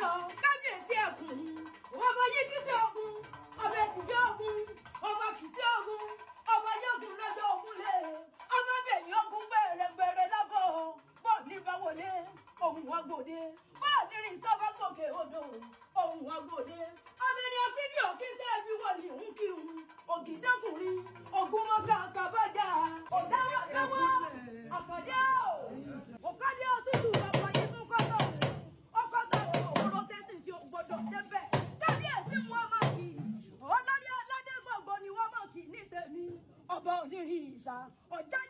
lọ. Kábíyèsí ẹkùn, ọmọ yíkítí ogun, ọmọ ẹtìjẹ ogun, ọmọ kìtì ogun, ọmọ yógun lọ́jọ́ ogun lé, ọmọ bẹ̀yìn ogun gbèrègbèrè lọ́gọ̀ bọ́ọ̀ ní bá wọlé ohun agbòde, bọ́ọ̀ ní rìn sábà gòkè odò ohun agbòde. Ọmọnìyàn fídíò kí sẹ́ẹ̀bí wọlé ń kí ń ògìdẹ́kùnrin ogun mọ́ká kábàjá ọ̀dáwọ̀ káwọ́ àkàdé ò òkàdé òtútù bàbá yìí tún kọ́tọ̀ ọkọ̀tà òwúrọ̀ tẹ́sí sí gbọ́dọ̀ débẹ̀. Kábíyèsí wọn máa kì í ọlọ́rí aládé gbọ̀ngbọ̀n ni wọ́n máa kì í ní tèmi. Ọba onírìn ìsà ọ̀já.